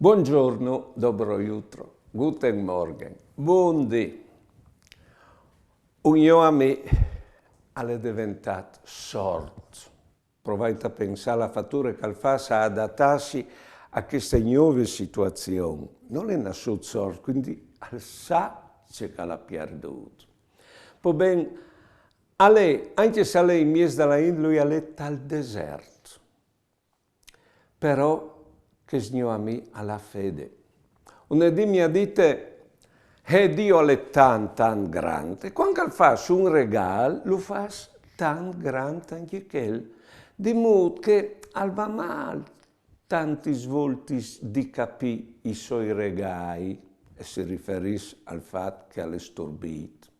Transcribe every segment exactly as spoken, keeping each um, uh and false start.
Buongiorno, dobro jutro, guten Morgen, bundì. Un gno amì al è deventât sord. Provait a pensâ la fature che al fâs a adatâsi a cheste gnove situazion. Nol è nassût sord, cuindi al sa ce che al à pierdût. Po ben, al è, ancje se al è in mieç da la int, lui al è tal desert. Però chest gno amì al à fede. Une dì mi à dite: «Eh, Diu al è tant, tant grant, e cuant che al fâs un regâl, lu fâs tant grant ancje chel, di mût che al va mâl tantis voltis di capî i soi regâi», e si riferìs al fat che al è sturbît.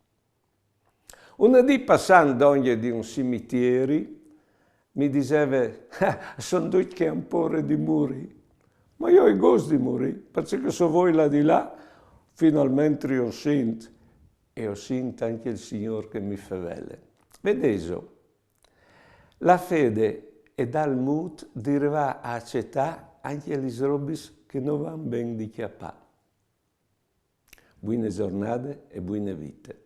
Une dì, passant dongje di un cimitieri, mi diseve: «Eh, a son ducj che a àn pôre di murî. Ma jo o ai gust di murî, parcè che se o voi là di là, finalmentri o sint, e o sint ancje il Signôr che mi fevele.» Vedêso, la fede e dà il mût di rivâ a acetâ ancje lis robis che no van ben di cjapâ. Buine zornade e buine vite.